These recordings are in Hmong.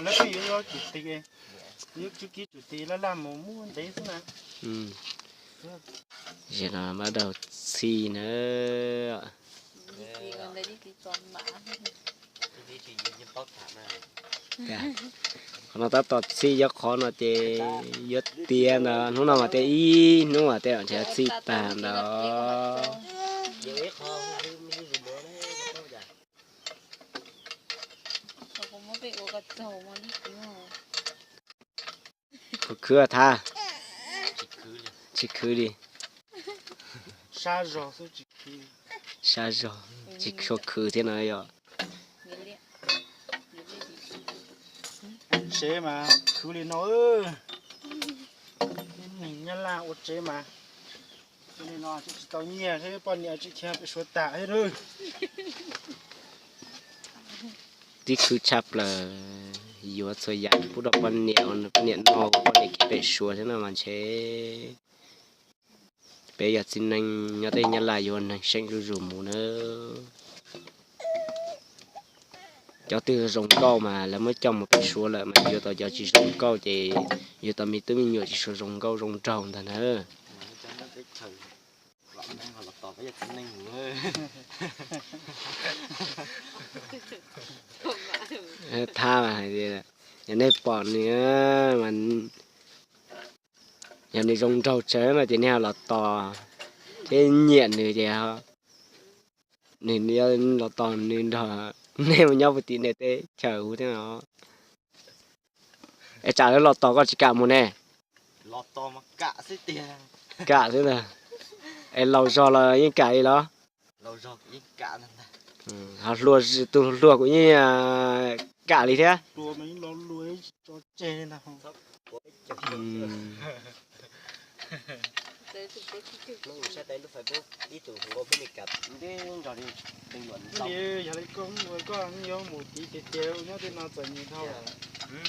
Lawv pheej yuav yuav tsum tis, yuav tsum kib tsum tis laj laj mus muaj ntev xwb na. Zaum no mas daug txhij na. Qhov no tab tom txhij, yog qhov no ces yuav tiav ntawd, hnub no mas tias ib hnub mas tej zaum ntshe txhij tag ntawd. Khwv khwv thab, tsis khwv li. Sab zog, tsis tshua khwv thiab no yog. Tsev mas khwv li no. Neeg Nyab Laj ua tsev mas li no tsis tau nyiaj thiab, poj niam tsis khiav pem Suav tas thiab. Tib khwv tshaj plaws, yuav txhua yam pub rau poj niam, poj niam noj, poj niam khiav pem Suav thiab no mas ntshe peb yog txiv neej nyob tej Nyab Laj yuav neeg seem zuj zus mus na. Cov twg zoo nkauj mas lawv muab coj mus pem Suav lawm mas yuav tau cov tsis zoo nkauj ces yuav tau me tub me nyuam tsis tshua zoo nkauj zoo nraug ntag na. Thab hais tias yog nej pom nws, yog nws zoo nraug tsawv no ces nej ho los tos thiab nyiam nws ces nws los tos nws nrog nej mus nyob puag tim nej teb chaws ub thiab no. Es tsam lawv los tos koj tsis kam mus ne? Kam xwb ntag. Es laus zog los yeej kam li los? Ho hluas, tus hluas kuj yeej kam li thiab.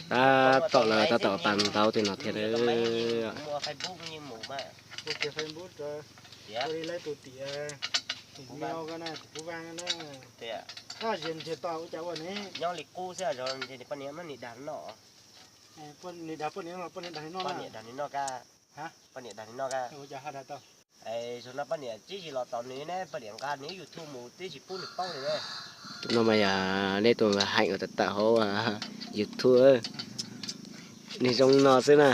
Tab tom lawv tab tom pas ntaub tej no thiab. Nyob li qub xwb, poj niam dag li no. Poj niam dag li no ka. Zaum no poj niam tsis los tos nws ne, poj niam nqa nws YouTube mus twb tsis pub nws paub li ne. Tus no mas yog nej tus heem uas tawm tawm hauv YouTube. Nws zoo no xwb na.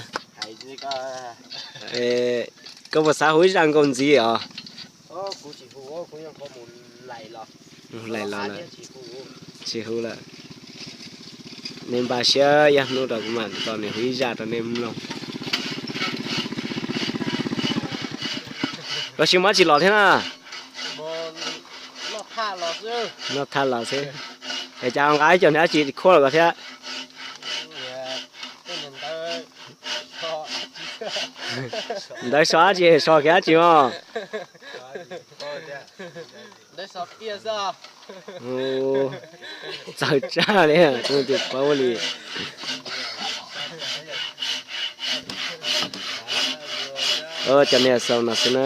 Koj puas xav hu ib zaj nkauj ntxiv os? Lais los lawm, tsis hu lawm. Nej npaj siab ib hnub rau kuv mam tos nws hu ib zaj rau nej mloog. Koj sis mas tsis los thiab na. Noj thaj los xwb. Es cas nqa ib co niag dab tsi khuab los koj thiab? Ntawd so dab tsi, so kiag dab tsi os? Txawv tshaj li, tus paub li. Cov niag xau no xwb na,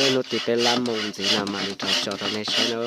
hnub twg peb lab moo ntxiv no mam li rov tso rau nej saib na.